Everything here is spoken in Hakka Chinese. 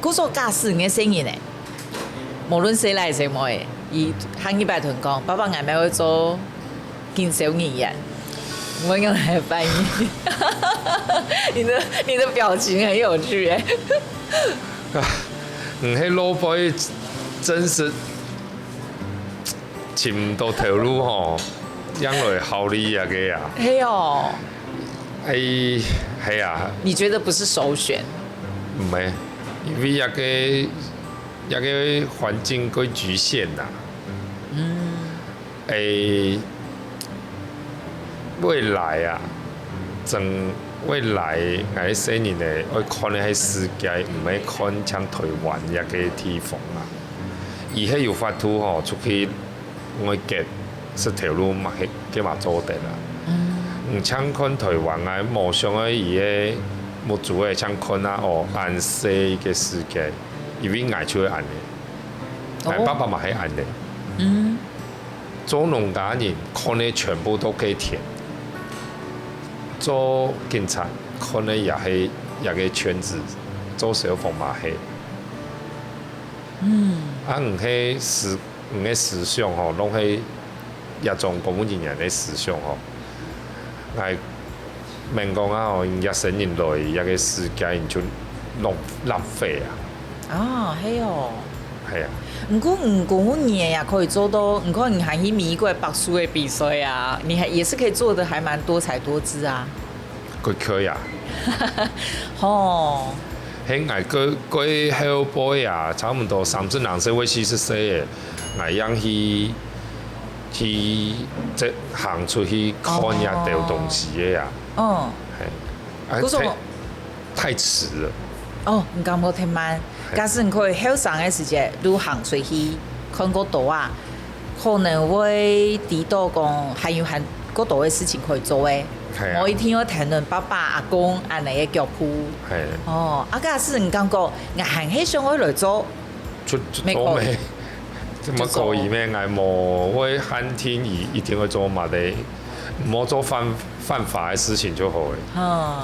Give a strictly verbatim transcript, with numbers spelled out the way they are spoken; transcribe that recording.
故所假使你个細人仔，無論細倈細妹仔，佢下二擺同你講：「爸爸，𠊎乜愛做緊銷人員。」你會仰般反應？你的你的表情很有趣哎。毋係老輩真實尋毋到頭路吼，樣來好利這个啊。係哦，哎，係啊，你覺得不是首選？毋係，因為這个這个環境過局限啦。嗯。哎，未來啊，真未來，𠊎細人仔愛看个係世界，毋係看像台灣這个地方啊。佢係有法度吼，出去外國，食頭路嘛，係，佢嘛做得啦。毋像看台灣啊，無想愛佢个目珠仔像看啊哦，恁細个世界，因為𠊎就係恁呢，𠊎爸爸嘛係恁呢。嗯。做農家人看个全部都係田，做警察看个也係這个圈子，做消防嘛係。嗯。啊，毋係思，毋係思想吼，攏係這種公務人員个思想吼。𠊎 免講啊吼，你一生人來，這个世界你就浪浪費啊。啊，係哦。係啊。毋過，毋過你也可以做到，你看你還去美國白手个比賽啊，你還也是可以做得還蠻多彩多姿啊。佢可以啊。吼，係𠊎過過後輩啊，差毋多三十零歲或四十歲个，𠊎樣去去這行出去看這兜東西个啊。嗯，係，啊可是我太太遲了。哦，你感覺忒慢。假使你可以後生个時節，就行出去看過多啊，可能會知道講還有還過多个事情可以做誒。係啊無一定要聽等爸爸、阿公恁樣个腳步。係，哦，啊，假使你感覺，𠊎還係想愛來做，就就沒可以做咩？怎麼可以咩？𠊎無會限定一一定會做麼个，毋好做犯犯法个事情就好了。嗯，